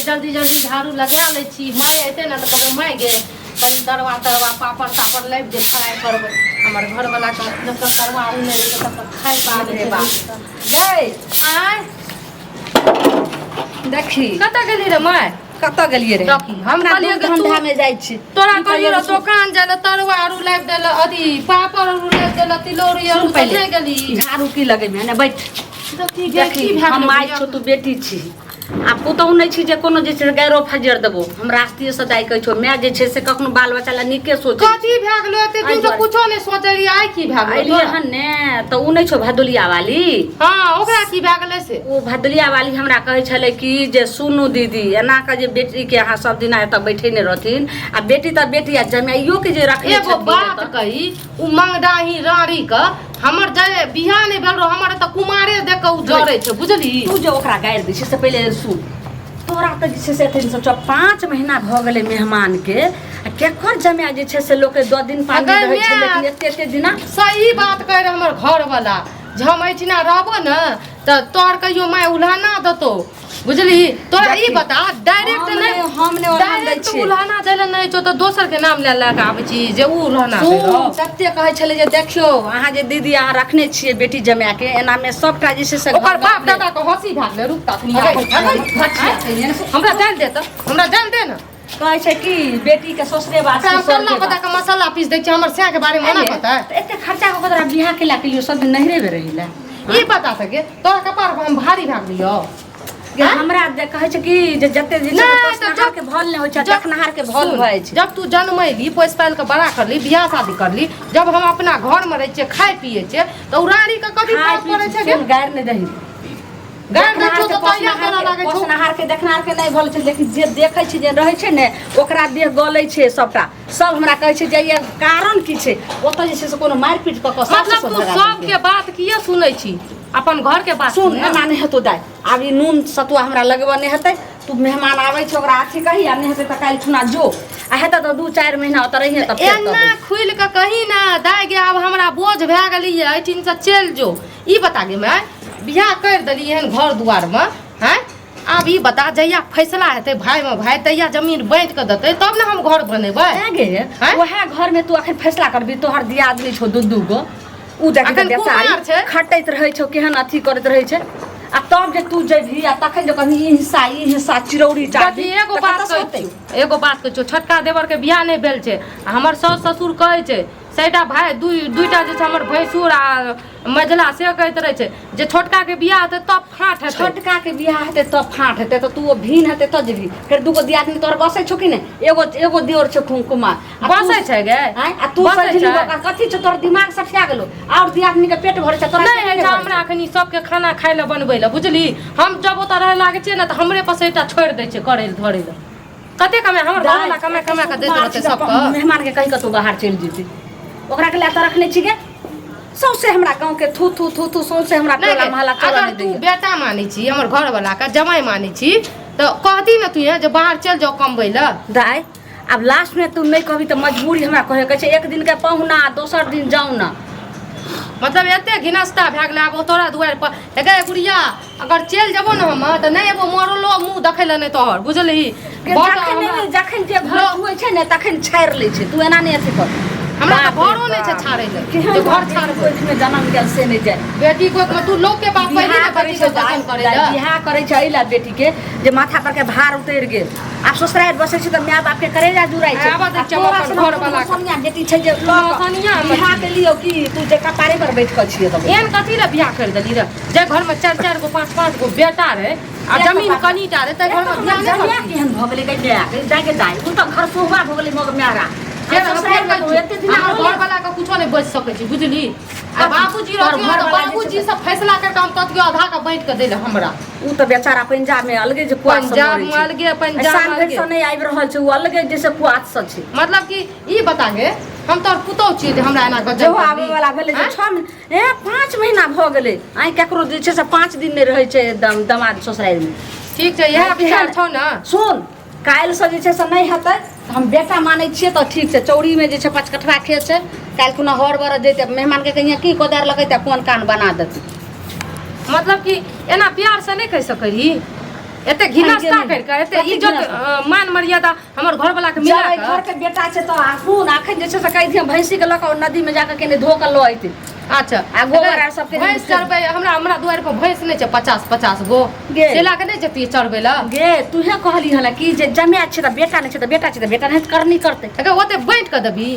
जल्दी जल्दी झाड़ू लगा लै छी। माय अयतै ने तऽ कहबै माय गे कनि तरुआ तरुआ पापड़ तापड़ लाबि दे, फ्राइ करबै। हमर घरवलाके जब तक तरुआ ओ नहि रहै तब तक खाइ पा रे बाप गै। आँय देखी कतऽ गेली रे माय? कतऽ गेलियै रे? देखी हम अपना कहलियै दूध कि तू धंधामे जाइ छी। तोरा की कहलियै कहलियै? दोकान जाइ लए, तरुआ आरू लाबि देल, अथी पापड़ आरू लाबि देल, तिलौरी आरू, सुन तऽ पहिले नहि गेली। झाड़ू की लगेमे ने बैठ। देखी गे, देखी की भए हम गेलै माय बुढ़िया छौ, तू बेटी छी आ पुतहु नहि छी जे कोनो जे छै से गैरो फजर देबो। हम रास्ते से दाइ कहै छौ, माय जे छै से कखनो बाल बच्चा लए नीके सोचै। कथी भए गेलो? एते दिन से एहि कुछो नहि सोचै रहियै, आइ की भए गेलो एलियै तोरा? हन ने तऽ ओ नहि छौ भदुलिया वाली? हँ, ओकरा की भए गेलै से? ओ भदुलिया वाली हमरा कहै छलै कि जे सुनू दीदी, एना कऽ जे बेटीके अहाँ सब दिना एतऽ बैठेने रहथिन आ बेटी तऽ बेटी आ जमाइयो के जे रखने एगो छथिन बात एतऽ। कही, ओ मंगडाही राड़ी के हमर जे बियाह नहि भेल रहो, हमर एतऽ कुमारे देख कऽ ओ जरै छै, बुझली? तू जे ओकरा गारि दै छै से पहिले सुन। तोरा तऽ जे छै से एखन सोचऽ 5 महीना भऽ गेलै मेहमानके आ केकर जमाए जे छै से लोकके 10 दिन 5 दिन अगर रहै छै, माय- लेकिन एते एते दिना। सही बात कहि रहे हमर घरवाला जे हम एहिठिना रहबो ने तऽ तोहर कहियो माय उल्हाना देतौ, बुझली? तोरा ई देखी, बता डायरेक्ट हम नहि नहि- हम नहि उल्हान दै डायरेक्ट छियै। उल्हाना दै लए नहि छौ तऽ दोसर के नाम लए लए कऽ आबै छी जे उ उल्हाना दै सुन रहौ। सत्य कहै छलै जे देखियौ अहाँ जे दीदी अहाँ रखने छियै बेटी जमाएके, एनामे सबटा जे छै से ओकर घर बाप गाँवमे- दादा के हंसी भए गेलै। रुक तखनी अरे, आबै छी। अरे, भचिया कहिने ने। हमरा जानि दे तऽ, हमरा जानि दे ने। कहै छै कि बेटी के ससुरे बात ओकरा हम कल्ला पता के मसाला पीस दै छियै, हमर सएह के बारे मे ओना पता है? एते खर्चा कऽ के तोरा बियाह केला के लियो सब दिन नहिरे मे रही ला? ई बता सके तोरा कपार पर हम भारी भए गेलियो? जे हमरा जे कहै छै कि जे जते जे छै नहि, तऽ पोसनहार जब- के भल नहि होइ छै, जब- देखनहार के भल सुन, भऽ जाइ छै। जब तू जनमैली, पोसि पालि कऽ बड़ा करली, बियाह शादी करली, जब हम अपना घर मे रहै छियै, खाइ पियै छियै, तऽ उ रानी के कथी खाय फर्क पी पड़ै छै गे? सुन, गारि नहि दही। गारि दै छौ तऽ तहिया तोरा लागै छौ। पोसनहार के देखनहार के नहि भल छै, लेकिन जे देखै छै जे रहै छै ने ओकरा देह गलै छै सबटा। सब हमरा कहै छै जे ये कारण की छै, ओतऽ जे छै से कोनो मारि पीट कऽ कऽ सासु मतलब सब तू भगा देलकै। सबके बात किए सुनै छी, अपन घर के बात सुन सुन ने। एना नहि हेतौ दाइ, आब ई नून सतुआ हमरा लगबऽ नहि हेतै। तू मेहमान आबै छै ओकरा अथी कही आ नहि हेतै तऽ काल्हि खुना जो आ हेतै तऽ 2-4 महीना ओतऽ रहिहे तऽ फेर एना कहबै। खुलि कऽ कही ने दाइ गे, आब हमरा बोझ भए गेली एहिठिन से चलि जो। ई बता गे माय, बियाह करि देली एहन घर दुआरमे हैं, आब ई बता जहिया फैसला हेतै भाय मे भाय, तहिया जमीन बाँटि कऽ देतै तब ने हम घर बनेबै। ऐं गे, हैं? वएह घर में तू अखन फैसला करबी? तोहर दियादनी छौ दू दू गो, उ देखी अखन तऽ कुमार बेचारी छै। खटैत रहै छौ, केहन अथी करैत रहै छै, आ तब जे तू जेबही आ तखन जे कहबही ई हिस्सा ई हिस्सा चिरौरी चाहबी, देखी एगो तऽ बात कतऽसँ कहै होतै? छियौ, एगो बात कहै छियौ, छोटका देवर के बियाह नहि भेल छै आ हमर साउस ससुर कहै छै सैटा भाय दुईटा जे छै हमर भैंसुर आ मझला से कहैत रहै छै जे छोटका के बियाह हेतै तब फाँट हेतै। छोटका के बियाह हेतै तब फाँट हेतै तऽ तू ओ भीन हेतै तब जेबही। फेर दूगो दियादनी तोहर बसै छौ कि नहि? एगो एगो दियोर छौ कुमार आ तू- बसै छै गे? आँय, आ तू बसै समझली छै? ओकरा कथी छौ, तोहर दिमाग सठिया गेलो और दियादनी के पेट भरै छै तोरा नहि पेट होइ छै भरै हमरा अखनी सबके खाना खाइ लए बनबै लए, बुझली? हम जब ओतऽ रहै लागै छियै ने तऽ हमरे पसैटा छोड़ि दै छै करै लए धरै लए। कते कमाय हमर घरवाला कमाय कमाय कऽ दैत रहतै सबके। मेहमान के कहि कऽ तू बाहर चलि जेती, ओकरा के लए तऽ रखने छी गे। सौंसे हमरा गाँव के थू थू थू थू सौंसे हमरा नहि टोला गे, मोहल्ला चलऽ अगर नहि तू दैया। बेटा मानै छी हमर घरवाला के, जमाइ मानै छी तऽ कहती ने तू जे बाहर चलि जाउ कमबै लए। दाइ आब लास्ट में तू नहि कहबी तऽ मजबूरी हमरा कहे के छै, एक दिन के पहुना दोसर दिन जाउ ना। मतलब एते घिनस्ता भए गेलै आब ओ तोरा दुआरि पर। हे गे गुड़िया, अगर चलि जेबो ने हम तऽ नहि एबो, मरलो मुँह देखै लए नहि तोहर, बुझलही? बड़ जखन हमरा- जखन जे घर छुए छै ने तखन छाड़ि लै छै, तू एना नहि अथी कर। हमरा तऽ बाप रे घरो नहि छै बाप। छाड़ै लए केहन जे घर बेटी छाड़बै। कोखिमे जनम गेल से नहि जाय। बेटी कोखिमे तू लोक के बाप पहिले बियाह ने करै बेटी छै के वचन करै दाइ, लए। बियाह करै छै एहि लए बेटीके जे माथा पर के भार उतरि गेल। आब ससुरारि बसै छै तऽ माय बाप के करेजा जुड़ाइ छै। आबऽ दै आ छियै हम तोरा अपन सनक घरवला के। सोनिया बेटी छै जे लऽ कऽ सोनिया हमर बियाह के लियौ कि तू जे कपारे पर बैठ कऽ छियै तब। एहन कथी लए बियाह करि देली रे जे घरमे चारि चारि गो पाँच पाँच गो बेटा रहै आ एक जमीन बाप। कनिटा रहै ताहि घरमे बियाह नहि जमिया करती। केहन भऽ गेलै गै माय, दाइ गे दाइ, ओ तऽ घर सोहबा भऽ गेलै मग म्यारा। फेर आ हम ससुरारि फेर मे कहै एते छी, दिन हमर आरो घरवला के कुछो नहि बचि सकै छै, बुझली? आ बाबूजी तोहर रहथिन तऽ घरवला जे छै बाबूजी से फैसला करि कऽ हम कथियो आधा के बाँटि कऽ दै लए हमरा। उ तऽ बेचारा पंजाब में अलगे जे कुआथ से पंजाब मरै में छै। अलगे, पंजाब साल में भरि अलगे। से नहि आबि रहल छै, उ अलगे जे से कुआथ से छै। मतलब कि ई बता गे, हम तोहर पुतहु छियै जे हमरा एना गजब जेहो करली। आबै वाला भेलै जे आँय? 6 महीना, ए 5 महीना भऽ गेलै। आइ केकरो जे छै से 5 दिन नहि रहै छै दमाद ससुरारि में। ठीक छै, इएह विचार छौ ने? सुन, काल्हिसँ जे छै से नहि हेतै तऽ हम बेटा मानै छियै तऽ ठीक छै। चौरीमे जे छै 5 कट्ठा खेत छै, काल्हि खुना हर बर जैतै मेहमानके कहिया की कोदारि लगैतै कोन कान बना देतै। मतलब कि एना प्यार से नहि कहि सकै रही? एते घिनस्ता नहि। करि कऽ एते कथी इज्जत घिनस्ता? मान मर्यादा हमर घरवला के मिला जब एहि कऽ घर के बेटा छै तऽ आ सुन अखन जे छै से कहि दिहँ भैंसी के लऽ कऽ नदी में जाकऽ केने धो कऽ लऽ अयतै अच्छा आ गोबर आर सबके भैंस चरबै हमरा हमरा दुआरि पर भैंस नहि छै 50 50 गो गे। से लऽ कऽ नहि जतियै चरबै लए गे तूहे कहली हन कि जे जमाए छै तऽ बेटा नहि छै तऽ बेटा छै तऽ बेटा नहि तऽ करनी करतै अगर ओते बाँटि कऽ देबी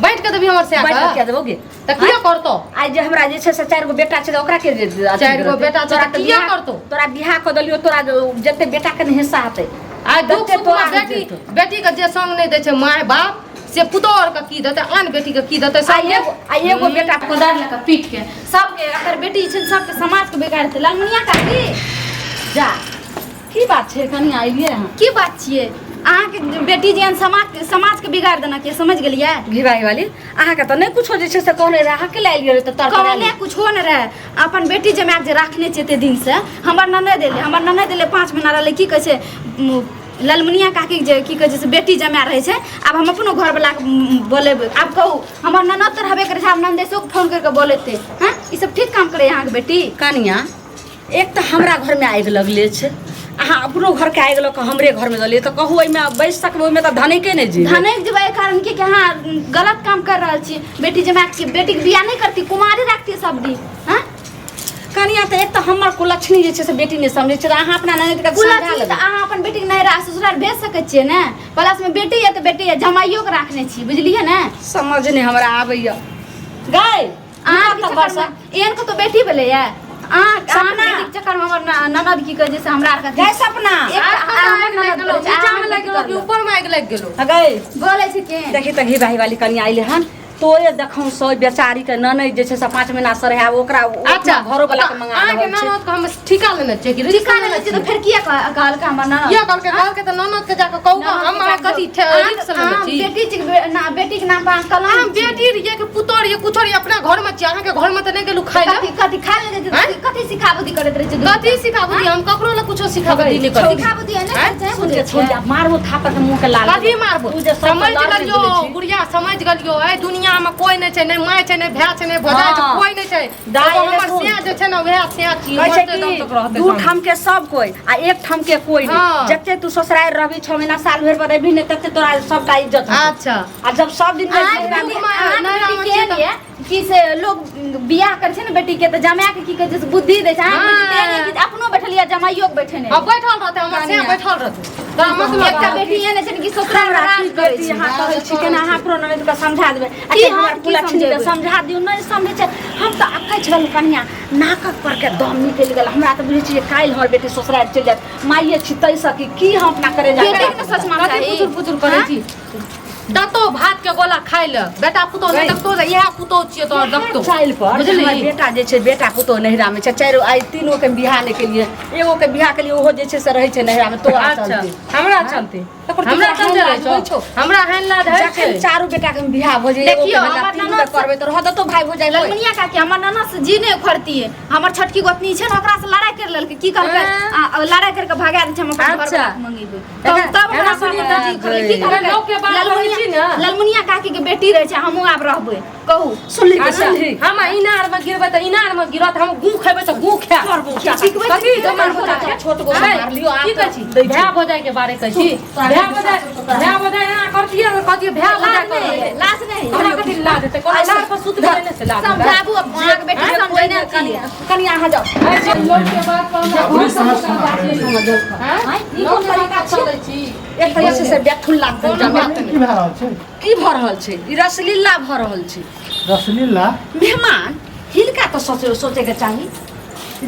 बाँटि कऽ देबी हमर सएह बाँटि कऽ के किया देबौ गे तऽ किया करतौ आइ जे हमरा जे छै से चारि गो बेटा छै तऽ ओकरा के जे अथी चारि गो करतै? बेटा छै तोरा तऽ किया बियाह- करतौ? तोरा बियाह कऽ देलियौ तोरा जते बेटा के ने हिस्सा हेतै आ दुख तते सुख तोरा मे बेटी जेतौ। बेटी के जे संग नहि दै छै माय बाप से पुतोह आर के की देतै आन बेटी के की देतै आ संगे एगो आ एगो बेटा कोदारि लऽ कऽ पीट के सबके अगर बेटी छै सबके समाज के बिगाड़ देतै ललमुनिया काकी जा की बात छै कनि अयलियै अहाँ की बात छियै अहाँके बेटी जेहन समाज समाजके बिगाड़ देलक ये समझ गेलियै घिवाही वाली अहाँके तऽ नहि कुछो जे छै से कहने रहै अहाँ के लए एलियै तऽ तर कहने कुछो नहि रहै अपन बेटी जमाए जे राखने छै एते दिनसँ हमर ननद एलै हमर ननद एलै 5 महीना रहलै की कहै छै ललमुनिया काकी जे की कहै छै से बेटी जमाए रहै छै आब हम अपनो घरवलाके बोलेबै आब कहू हमर ननद तऽ रहबे करै छै आब ननदेशोके फोन करि कऽ बोलेतै हँ ई सब ठीक काम करै अहाँके बेटी कनिया एक तऽ हमरा घरमे आगि लगले छै अहाँ अपनो घरके आगि लऽ कऽ हमरे घरमे दलियै तऽ कहू एहिमे बैस सकबै ओहिमे तऽ धनैके नहि जेबै धनैक जेबै एहि कारण कि अहाँ गलत काम कर रहल छी बेटी जमा के बेटीके बियाह नहि करती कुमारी रखती सब दिन हँ कनिया तऽ एक तऽ हमर कुलक्षणी जे छै से बेटी नहि समझै छै तऽ अहाँ अपना ननदिके समझा कुलक्षणी लेबै तऽ अहाँ अपन बेटीके नैहरा ससुराल भेज सकै छियै ने प्लस मे बेटी यऽ तऽ बेटी यऽ जमाइयो के राखने छी बुझलियै ने समझ नहि हमरा आबैया गाय अहाँके चक्करमे एहन कतौ बेटी भेलैया अहाँ सपना। बेटीके चक्करमे हमर ननद की कहै छै से हमरा आरके गाय सपना एक आग लागि गेलौ, नीचामे लागि गेलौ कि ऊपरमे आगि लागि गेलौ गै बोलै छै के देखी तऽ घी भाई वाली कनिया अइले हन तोरे देखौ सौ बेचारी के ननैद जे छै से 5 महीना से रहै ओकरा अच्छा घरो वाला के मंगा अहाँके रहल छै ननद के हम ठीका लेने छियै कि टीका लेने छियै तऽ फेर किया कहलकै हमर ननद किया कहलकै कहलकै तऽ ननद के जाके कहू हम अहाँ कथी रिक्स लेने अहाँ छी बेटी छी ना बेटी के नाम पर अहाँ कलंक हम बेटी रहियै कि पुतोह रहियै कुछो रहियै अपना घर में छियै अहाँके घर में तऽ नहि गेलहुँ खाय लए कथी कथी खा लेने छियै आँय? कथी सिखाबुद्धि करैत रहै छै कथी सिखाबू हम ककरो लए कुछो सिखाबू नहि करै छी। सिखाबुद्धि है आँय? ने सुन के छोड़ मारबो थापर के मुंह के लाल कथी मारबो तू जे सब समझ लड़ के गेलियो बोलै छी। बुढ़िया समझ गेलियो एहि दुनिया में कोई नहि छै नहि माय छै नहि भाय छै नहि भौजाइ छै हाँ। कोई नहि छै दाइ एगो एने हमर सुन। सिया जे छै ने वएह सिया छी कहै छै मरते दम कि तक रहतै दू सामने। ठाम के सब कोई आ एक ठाम के कोई हाँ। नहीं जते तू ससुराल रहबी 6 महीना साल भर पर रहबी ने तते तोरा सबटा इज्जत होतौ। अच्छा आ जब सब दिन अहाँके रहबी- बेटी- माय, अहाँके नैहरा बेटी मे केहन छियै तऽ- ये कि से लोग बियाह करै छै ने बेटी के तऽ जमाए के की कहै छै से बुद्धि दै छै अहाँके बेटी तेहन ये कि अपनो बैठल ये जमाइयो के बैठेने हाँ बैठल रहतै हमर सिया बैठल रहतै तोरा मतलब एकटा बेटी एहन छै ने कि ससुराल हमरा राज की करै बेटी छै अहाँ कहै छी केना अहाँ अपनो ननद के समझा देबै आ की कि हम हमर की कुलक्षणी के समझेबै? समझा दियौ नहि समझै छै हम तऽ अकै छल कनिया नाकक पर के दम निकलि गेल हमरा तऽ बुझै छी जे काल्हि हमर बेटी ससुराल चलि जायत माइए छी ताहिसँ कि की हम अपना करे जा बेटीके ने सोचना कथी चाही पुचुर पुचुर करै छी दतो भात के गोला खाइ ले बेटा पुतोह नहि देखतो तऽ इएह पुतोह छियै तोहर देखतो चालि पर बुझली हमर बेटा जे छै बेटा पुतोह नैहरा मे छै चारि आइ तीनो के बियाह नहि केलियै एगो के बियाह केलियै ओहो जे छै से रहै छै नैहरा मे तोरा अच्छा चलते हमरा चलते तकर हमरा तोरा चलते हैन रहै लाज होइ छौ छौ। हमरा हैन लाज होइ छै जखन चारू बेटा के बियाह भऽ जाइ एगो के देखियौ, भेला हमर तीनू के ननद करबै तऽ रह देतौ भाय भौजाइ कोइ। ललमुनिया काकी हमर ननद से जी नहि उखड़तियै हमर छोटकी गोतनी छै ने ओकरा से लड़ाई कर लेलकै की कहलकै हैं? लड़ाई करके भगा दै छै हम अपन घर अच्छा। वाला के मंगेबै तब तब एना हमरा सुनिये बाप तऽ जी उखड़लै की एना कहलकै लोक के बात कहै छी ने। ललमुनिया काकी के बेटी रहै छै हमहूँ आब रहबै कहू सुनली के अच्छा, सुनली हम इनार में गिरबै तऽ इनार में गिरत हम गू खेबै तऽ गू खायब करबो क्या? सिखबै कथी छी, जमा हो जाए? छोट गो अरे, मार लियो आप की कहै छी दै छी। भाय भौजाइ के बारे कहै छी भाय भौजाइ भाय भौजाइ एना करतियै तऽ कहतियै भाय भौजाइ लाज कर नहि है, लाज नहि है। हमरा कथी लाज हेतै कोनो लार पर सुत गेलै ने से लाज हेतै। समझाबू अब अहाँके बेटी समझै नहि कनिया कनिया अहाँ जाओ ऐसे लोक के बात पर हमरा अपने घर समझ से बात समझ नहि हैं? आँय, ई लोक कोन के तरीका बात छै? चलै छी एक तऽ जे छै से बेथुन लागतै कोनो जमा बात की भए रहल छै की भऽ रहल छै ई रसलीला भऽ रहल छै रसलीला मेहमान हिनका तऽ सोचे सोचैके चाही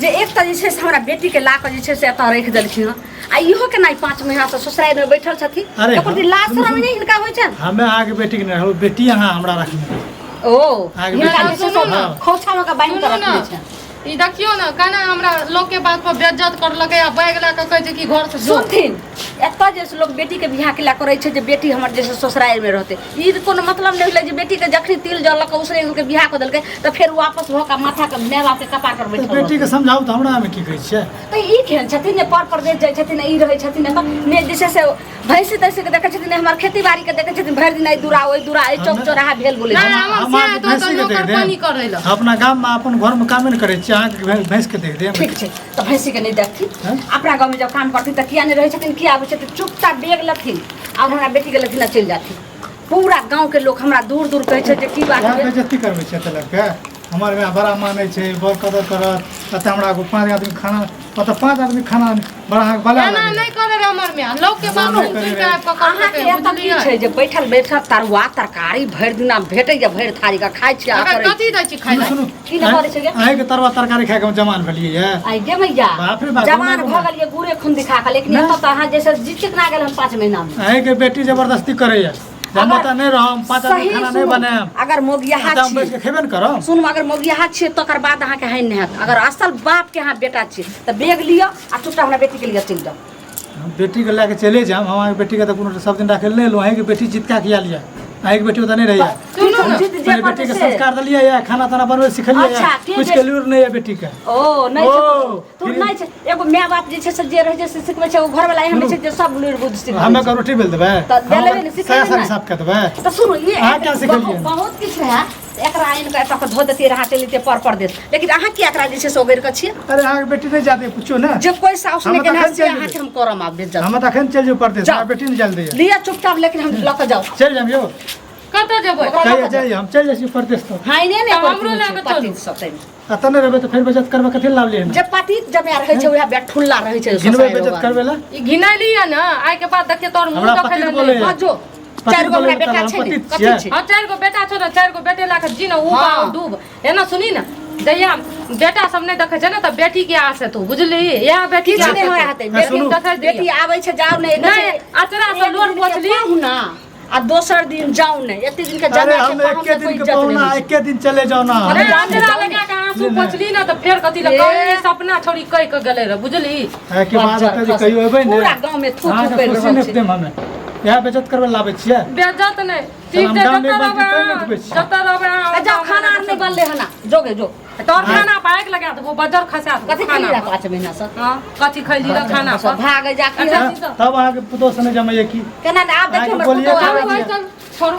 जे एक तऽ जे छै से हमरा बेटीके ला कऽ जे छै से एतऽ राखि देलखिन हँ आ इहो केना 5 महीनासँ ससुरारिमे बैठल छथिन अरे एको दिन लाज शरम नहि हिनका होइ छनि हमे अहाँके बेटीके नहि रखलहुँ बेटी अहाँ हमरा रखने ओ अहाँके हिनका बेटी जे छै से हँ। खोछामे कऽ बान्हि कऽ सुनू ने रखने छनि ई देखियौ ने केना हमरा लोक के बात पर बेइज्जत करलकै आ बैग लए कऽ कहै छै कि घर से जो सुनथिन एतऽ जे से लोग बेटीके बियाह के लए करै छै जे बेटी हमर जे छै ससुरारिमे रहतै, ई कोनो मतलब नहि भेलै जे बेटीके जखनी तिल जल लऽ कऽ उसरे के बियाह कऽ देलकै तऽ फेर वापस भऽ कऽ माथाके माय बापके कपार पर तऽ बैठल बेटीके समझाउ तऽ हमरामे की कहै छियै? तऽ ई केहन छथिन जे पर परदेश जाइ छथिन, ई रहै छथिन एतऽ ने जे छै से भैंसी तैंसी के देखै छथिन, ने हमर खेती बाड़ी के देखै छथिन, भरि दिन एहि दूरा ओहि दूरा एहि चौक चौराहा भेल बोलै नहि, छथिन। हमर हम से अहाँके हेतौ तऽ भैंसीके नौकर देख देब। पानी करै लए। अपना गाममे अपन घरमे कामे नहि करै छियै, अहाँके भैंसके देख देब। ठीक छै, तऽ भैंसीके नहि देखथिन? हँ? अपना गाँवमे जब काम करथिन तऽ किया नहि रहै छथिन, किया आबै छथिन? चुपचाप बेग लेथिन आओर हमरा बेटीके लेथिन आ चलि जाथिन। पूरा गाँवके लोक हमरा दूर दूर कहै छै जे की बात इएह भेल। बेइज्जती करबै छै एतऽ लऽ कऽ? हमर माय बड़ा मानै छै, बड़ कदर करत। एतऽ हमरा एगो 5 आदमी खाना, ओतऽ 5 आदमी खाना बड़ा अहाँके बला एना लागैए। नहि करे रे हमर माय, लोक के बात नहि सुनि करे सुनि रे। के आबि कऽ अहाँके करलकै, एतऽ की बुझलियै? छै जे बैठल बैठल तरुआ तरकारी भरि दिना भेटैए, भरि थारी के खाइ छी आ अगर करै छी। कथी दै छी खाइ सुनू लए? सुनू, की नहि करै छै गे? अहीँके तरुआ तरकारी खाइके हम जवान भेलियै यऽ। आइ गे मैया, बाप रे बाप, जवान घुमा भऽ घुमा। गेलियै गुड़े खून दिखा कऽ, लेकिन नहि। एतऽ तऽ अहाँ जैसे जीतिक ना गेल हम 5 महीनामे। अहीँके बेटी जबरदस्ती करैए जे हम अगर ओतऽ नहि रहब, 5 आदमी सही खाना नहि सुनू, बनायब, अगर मोगियाहा ओतऽ हम छी, बैठ के खेबे ने करब। सुनू, अगर मोगियाहा छियै तकर बाद अहाँके हानि नहि हैत। अगर असल बापके अहाँ बेटा छियै तऽ बेग लिअ आ चुपचाप हमरा बेटीके लिए चलि जाउ। हम बेटीके लए कऽ चले जायब। हम अहाँके बेटीके तऽ कोनो सब दिन राखै लए नहि एलहुँ। अहीँके बेटी जितका के आयल यऽ, अहीँके बेटी ओतऽ नहि रहैए। सुनू ने, जिद जे पहिले करतै बेटीके से। संस्कार देलियै यऽ, खाना ताना बनबै सिखेलियै अच्छा, यऽ, के किछु के लूरि नहि यऽ बेटीके। ओ नहि छै, ओ, तू नहि छै। एगो माय बाप जे छै से जे रहै छै से सिखबै छै, ओ घरवला एहन नहि छै जे सब लूरि बुद्धि सिखबै हमे छै। के रोटी बेल देबै, तऽ देलेबै ने, सिखेबै साया साड़ी ने। साफ कऽ देबै। तऽ सुनू, ई अहाँ क्या सिखेलियै? बहुत किछु रहए, एकरा आनि कऽ एतऽ कऽ धो देतियै रहए, चलि जैतियै पर परदेश, लेकिन अहाँ किया एकरा जे छै से ओगरि कऽ छियै? अरे अहाँके बेटी नहि जाते पूछो ने। जे कोइ साउस हम नहि तऽ केने एखन से चलि अहाँके हम करम आब बेइज्जत। हम तऽ अखन चलि जाउ परदेश, जाउ। अहाँ बेटी नहि जाय दैए। लिअ चुपचाप, लेकिन हम लऽ कऽ जाउ। चलि जायब यौ। कतऽ जेबै? ओकरा लऽ कहिया कऽ जाउ। जाइए? हम चलि जाइ छी परदेश तऽ। हाइने नहि तऽ करथिन हमरो लए कऽ पति चलू। सब ताहिमे। एतऽ नहि रहबै तऽ फेर बेइज्जत करबै, कथी लए लाबलियै हन? जे पति जमाए रहै छै उएह बेठुल्ला रहै छै। घिनबै ससुरारि बेइज्जत वाला। करबै लए? ई घिनैली है ने, आइ के बाद देखिए तोर मुंह हमरा देखै पति लए बोलैए। नहि। हँ जो, पति 4 गो हमरा बोलैए बेटा तऽ हम छै ने, पति कथी छियै। छै? हाँ, 4 गो बेटा छौ ने, 4 गो बेटे लए कऽ जी ने उबा हाँ। डूब। एना सुनी ने, जहिया बेटा सब नहि देखै छै ने तऽ बेटी के आस हेतौ, बुझली? इएह बेटी के किछु आस नहि हेतौ। हेतै। हँ, बेटी सुनू। देखै बेटी आबै छै, जाउ नहि, नहि, अचरा से एक लोर दिन के पोछली। पाहुना आ दोसर दिन जाउ नहि, एते दिन के अरे जमाए हम के पाहुन एके के दिन कोई के इज्जत नहि पहुना, होइ छै। एके दिन चले जाओ ना। अरे जाउ ने, अचरा जाउ ने। लगा के आंसू नहि, नहि। पोछली ने तऽ फेर कथी लए ए। कहली सपना छोड़ी कहि के गेलै रह, बुझली? एहिके बाद ओतऽ जे कहियो एबै ने, पूरा गाँव में थू थू अहाँके करि खुशी रहल नहि छै। देब हमे। इएह बेइज्जत करबै लए लाबै छियै? बेइज्जत नहि, ठीक हम छै, गाम जतऽ एक बाल्टी रहबै पानि अहाँ, उठबै छी। जतऽ रहबै अहाँ, आ जाउ, ओतऽ खाना आर नहि बनलै हन, जोगे जो। तोहर खाना पर आगि लगा देबो, बजर खसा देबो कथी खाना खेली रहै पर। 5 महीना से? हाँ, कथी खैली रहै खाना पर? भागे जा की अच्छा, है? जी तऽ। तब अहाँके पुतोह से नहि जमैया की? केना ने आब देखियौ अहाँके हमर बोलिए पुतोह तऽ आबै चलू, छै। चल, छोड़ू।